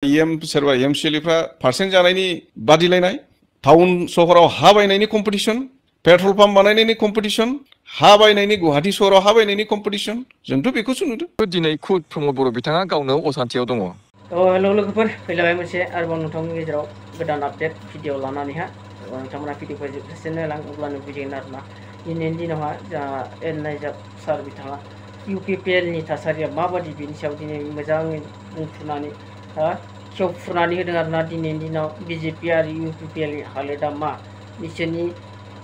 सोरबा एमसिएलएफ्रा पार्सेन्ट जानायनि बादिलायनाय, टाउन सहराव हा बायनायनि कम्पिटिशन, पेट्रल पाम्प बानायनायनि कम्पिटिशन, हा बायनायनि गुवाहाटी सहराव हा बायनायनि कम्पिटिशन, जोंथ' बेखौसो नुदों। दिनै खुद प्रमद बर' बिथाङा गावनो असान्थियाव दङ। हेल' लोगोफोर, फैलायबाय मोनसे आरोबाव नोंथांनि गेजेराव गोदान आपडेट भिडिअ लानानैहा नोंथांमोना भिडिअखौ जोबजासे नायलां अब्लानो बुजिगोन आरोना। दिनैनि दिनावहा जोंहा एन नायजाब सार बिथाङा इउपिपिएलनि थासारिया माबादि बेनि सायाव दिनै मोजाङै बुंफ्रुनानै खेवफ्रुनानै होदों आरोना। दिनैनि दिनाव बिजेपि आरो इउपिपिएलनि हालोदा मा, बिसोरनि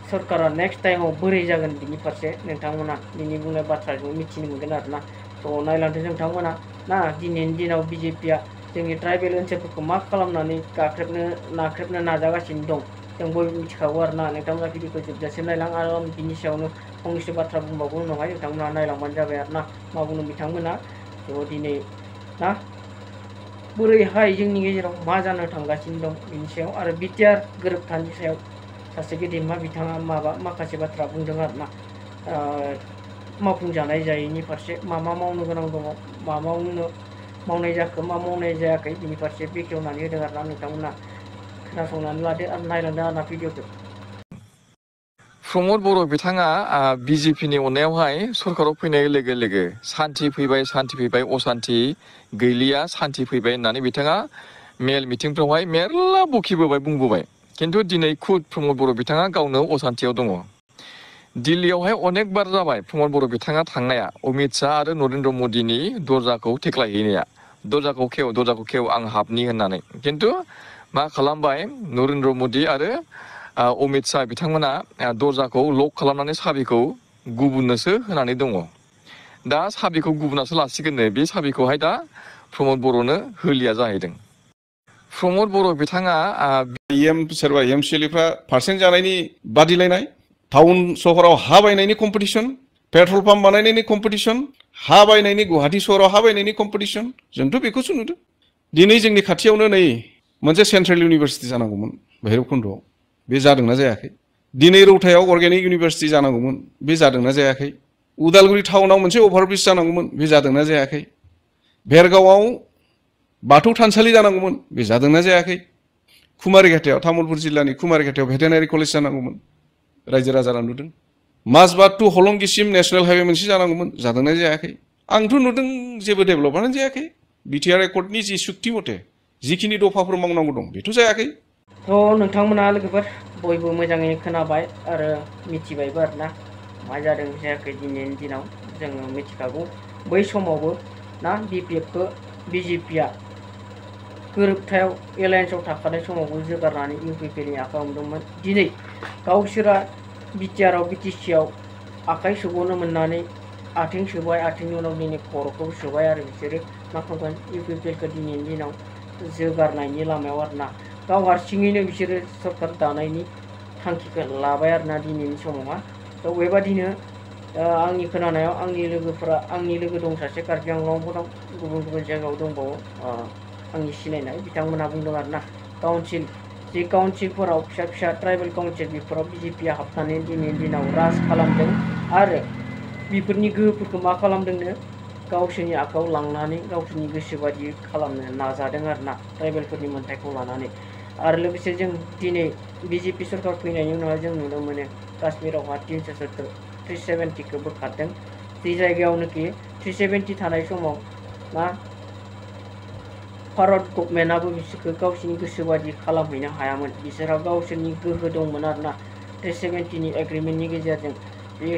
सरकारा नेक्स्ट टाइमाव बोरै जागोन बिनि फारसे नोंथांमोना बिनि बुंनाय बाथ्राजों मिथिनो मोनगोन आरोना। थ' नायलांदो नोंथांमोना ना। दिनैनि दिनाव बिजेपिया जोंनि ट्राइबेल ओनसोलफोरखौ मा खालामनानै नाख्रेबनो नाजागासिनो दं जों बयबो मिथिखागौ आरोना। नोंथांमोना भिडिअखौ जोबजासे नायलां आरो बिनि सायावनो फंनैसो बाथ्रा बुंबावगोन उनावहाय नोंथांमोना नायलांबानो जाबाय आरोना मा बुंनो बिथांमोना। थ' दिनै ना बोरैहाय जोंनि गेजेराव मा जानो थांगासिनो दं बिनि सायाव आरो बिटिआर गोरोबथानि सायाव सासे गेदेमा बिथाङा माखासे बाथ्रा बुंदों आरोना। मावफुंजानाय जायैनि फारसे मा मावनो गोनां दङ, मा मावनाय जाखो, मा मावनाय जायाखै बिनि फारसे बेखेवनानै होदों आरोना। नोंथांमोना खोनासंनानै लादो आरो नायलांदो आरोना भिडिअखौ। प्रमद बर' बिथाङा बिजेपिनि अननायावहाय सरकाराव फैनाय लोगो लोगो सान्थि फैबाय असान्थि गैलिया, सान्थि फैबाय होननानै बिथाङा मेल मिटिंफ्रावहाय मेरला बखिबोबाय, बुंबोबाय। खिन्थु दिनै खुद प्रमद बर' बिथाङा गावनो असान्थियाव दङ। दिल्लीयावहाय अनेक बार जाबाय प्रमद बर' बिथाङा थांनाया, अमित शाह आरो नरेन्द्र मदिनि दर्जाखौ थेख्लायहैनाया, दर्जाखौ खेव आं हाबनि होननानै। खिन्थु मा खालामबाय नरेन्द्र मदि आरो अमित शाह बिथांमोना दर्जाखौ लक खालामनानै साबिखौ गुबुननोसो होनानै दङ। दा साबिखौ गुबुनासो लासिगोननो, बे साबिखौहाय दा प्रमद बर'नो होलिया जाहैदों। प्रमद बर' बिथाङा सोरबा एमसिएलएफ्रा पार्सेन्ट जानायनि बादिलायनाय, टाउन सहराव हा बायनायनि कम्पिटिशन, पेट्रल पाम्प बानायनायनि कम्पिटिशन, हा बायनायनि गुवाहाटी सहराव हा बायनायनि कम्पिटिशन, जोंथ' बेखौसो नुदों। दिनै जोंनि खाथियावनो नै मोनसे सेन्ट्रेल इउनिभारसिटि जानांगौमोन भैरबकुन्द'आव, बे जादोंना जायाखै। दिनै रौतायाव अर्गेनिक इउनिभारसिटि जानांगौमोन, बे जादोंना जायाखै। उदालगुरि टाउनाव मोनसे अभारब्रिज जानांगौमोन, बे जादोंना जायाखै। भेरगावआव बाथौ थानसालि जानांगौमोन, बे जादोंना जायाखै। कुमारिघाटायाव, तामुलपुर जिल्लानि कुमारिघाटायाव भेटेनारि कलेज जानांगौमोन, रायजो राजारा नुदों। माजबाद टु हलंगिसिम नेशनेल हाइवे मोनसे जानांगौमोन, जादोंना जायाखै। आंथ' नुदों जेबो डेभेलपआनो जायाखै। बिटिआर एकर्डनि जि सुक्ति मथे जिखिनि दफाफोर मावनांगौ दं बेथ' जायाखै। थ' नोंथांमोना लोगोफोर बयबो मोजाङैनो खोनाबाय आरो मिथिबायबो आरोना मा जादों जायाखै। दिनैनि दिनाव जोङो मिथिखागौ बै समावबो ना बिजेपिया गोरोबथायाव एलायन्सआव थाखानाय समावबो जोगारनानै इउपिपिएलनि आखाइ हमदोंमोन। दिनै गावसोरा बिटिआरआव बिटिसिआव आखाइ सोबावनो मोननानै आथिं सोबाय, आथिंनि उनाव दिनै खर'खौ सोबाय आरो बिसोरो मा खालामगोन इउपिपिएलखौ दिनैनि दिनाव जोगारनायनि लामायाव आरोना। गाव हारसिङैनो बिसोरो सरकार दानायनि थांखिखौ लाबाय आरोना दिनैनि समावहा। थ' बेबादिनो आंनि खोनानायाव आंनि लोगो दं सासे कार्बि आंलंआवबो दं, गुबुन जायगायाव दंबावो आंनि सिनायनाय बिथांमोनहा बुंदों आरोना। काउन्सिलफोराव फिसा ट्राइबेल काउन्सिल बेफोराव बिजेपिया हाबनानै दिनैनि दिनाव राज खालामदों आरो बेफोरनि गोहोफोरखौ मा खालामदोंनो गावसोरनि आखायाव लांनानै गावसोरनि गोसो बायदि खालामनो नाजादों आरोना ट्राइबेलफोरनि मोन्थायखौ लानानै। आरो लोगोसे जों दिनै बिजेपि सरकार फैनायनि उनावहाय जों नुनो मोनो काश्मीरावहा 370खौ बोखारदों। जि जायगायावनोखि 370 थानाय समाव मा भारत गभर्नमेन्टआबो बिसोरखौ गावसोरनि गोसो बायदि खालामहैनो हायामोन। बिसोरहा गावसोरनि गोहो दंमोन आरोना 370नि एग्रिमेन्टनि गेजेरजों। बे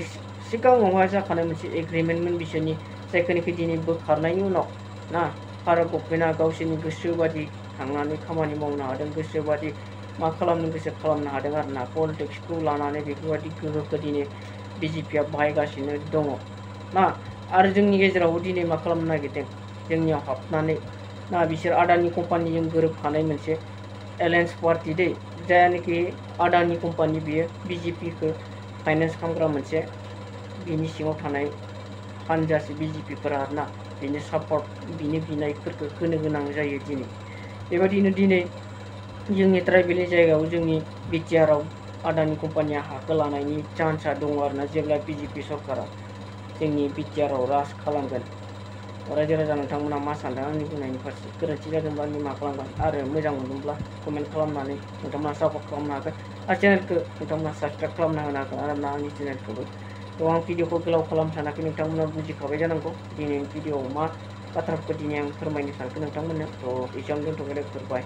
सिगाङावहाय जाखानाय मोनसे एग्रिमेन्टमोन बिसोरनि, जायखौनोखि दिनै बोखारनायनि उनाव ना भारत गभर्नमेन्टआ गावसोरनि गोसो बायदि थांनानै खामानि मावनो हादों, गोसो बायदि मा खालामनो गोसो खालामनो हादों आरोना। पलिटिक्सखौ लानानै बेफोरबायदि गोहोखौ दिनै बिजेपिया बाहायगासिनो दङ ना। आरो जोंनि गेजेरावबो दिनै मा खालामनो नागिरदों जोंनियाव हाबनानै ना बिसोर आदानि कम्पानिजों गोरोबखानाय मोनसे एलायन्स पार्टि दै, जायनाखि आदानि कम्पानि बियो बिजेपिखौ फाइनेन्स खालामग्रा मोनसे बिनि सिङाव थानाय हानजासो बिजेपिफोरा आरोना। बिनि सापर्ट बिनि बिनायफोरखौ होनो गोनां जायो दिनै। बेबायदिनो दिनै जोंनि ट्राइबेलनि जायगायाव जोंनि बिटिआरआव आदानि कम्पानिया हाखौ लानायनि चान्सआ दङ आरोना जेब्ला बिजेपि सरकारा जोंनि बिटिआरआव राज खालामगोन। रायजो राजा नोंथांमोना मा सानदों आंनि बुंनायनि फारसे गोरोन्थि जादोंब्ला निमाहा खालामगोन आरो मोजां मोनदोंब्ला कमेन्ट खालामनानै नोंथांमोना सापर्ट खालामनो हागोन आरो चेनेलखौ नोंथांमोना साबसक्राइब खालामना होनो हागोन आरोना आंनि चेनेलखौबो थ' आं भिडिअखौ गोलाव खालामनो सानाखै नोंथांमोना बुजिखाबाय जानांगौ दिनैनि भिडिअआव मा बाथ्राफोरखौ दिनै आं फोरमायनो सानखो नोंथांमोननो थ' एसेयावनो दोनथ'बाय लोगोफोर बाय